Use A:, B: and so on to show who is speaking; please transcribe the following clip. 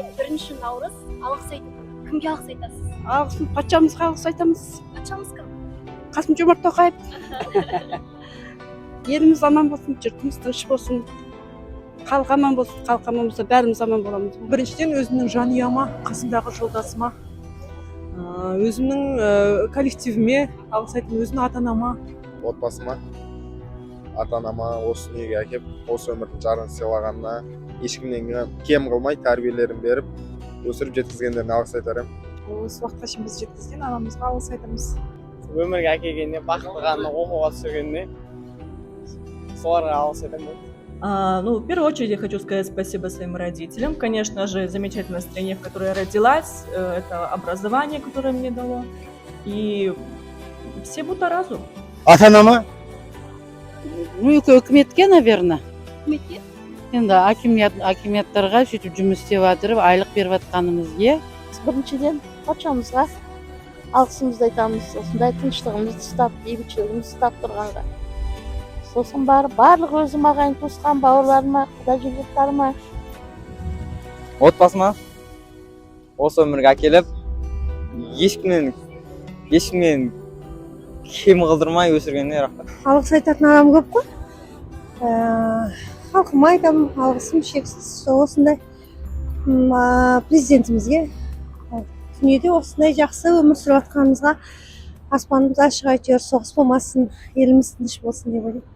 A: 1 наурыз, алғыс айту күні. Кімге алғыс айтасыз?
B: Алғысын патшамызға алғыс айтамыз.
A: Патшамыз кім?
B: Қасым Жомарт Тоқаев. Еліміз аман болсын, жұртымыз тыныш болсын, халық аман болсын. Халық аман болса, бәріміз аман боламыз.
C: Біріншіден, өзімнің жанұяма, қасымдағы жолдасыма, өзімнің коллективіме алғыс айтамын, өзімнің ата анама.
D: Отбасыма, ата анама, осы дүниеге әкеп, осы өмірдің жарын сыйлағанына, ешкімнен кем қылмай тәрбиелерін беріп, өсіріп жеткізгендеріне алғыс айтар едім.
C: Осы уақытқа шейін бізді жеткізген анамызға алғыс айтамыз.
E: Өмірге әкелгеніне, бақытты оқуға түсіргеніне, соларға алғыс айтамын.
F: Ну, в первую очередь я хочу сказать спасибо своим родителям. Конечно же, замечательной стране, в которой я родилась, это образование, которое мне дало. И всему Таразу.
G: Ата анама.
H: Ну, үкіметке, наверное.
A: Үкіметке?
H: Енді акимият, акимияттарға, сөйтіп жұмыс істеп жатырып, айлық беріп жатқанымызге.
I: Біріншіден, патшамызға алғысымызды айтамыз, осындай тыныштығымызды ұстап, бейбітшілігімізді ұстап тұрғанға. Сосын барып барлық өзім ағайын туысқан бауырларыма, құда жекжаттарыма.
E: Отбасыма, осы өмірге әкеліп, ешкімнен кем қылдырмай өсіргеніне рахмет.
J: Алғыс айтатын адам көп қой. Халқыма айтамын, алғысым шексіз сол осындай президентімізге, дүниеде осындай жақсы өмір сүріп жатқанымызға. Аспанымыз ашық, әйтеуір соғыс болмасын, еліміз тыныш болсын деп ойлаймын.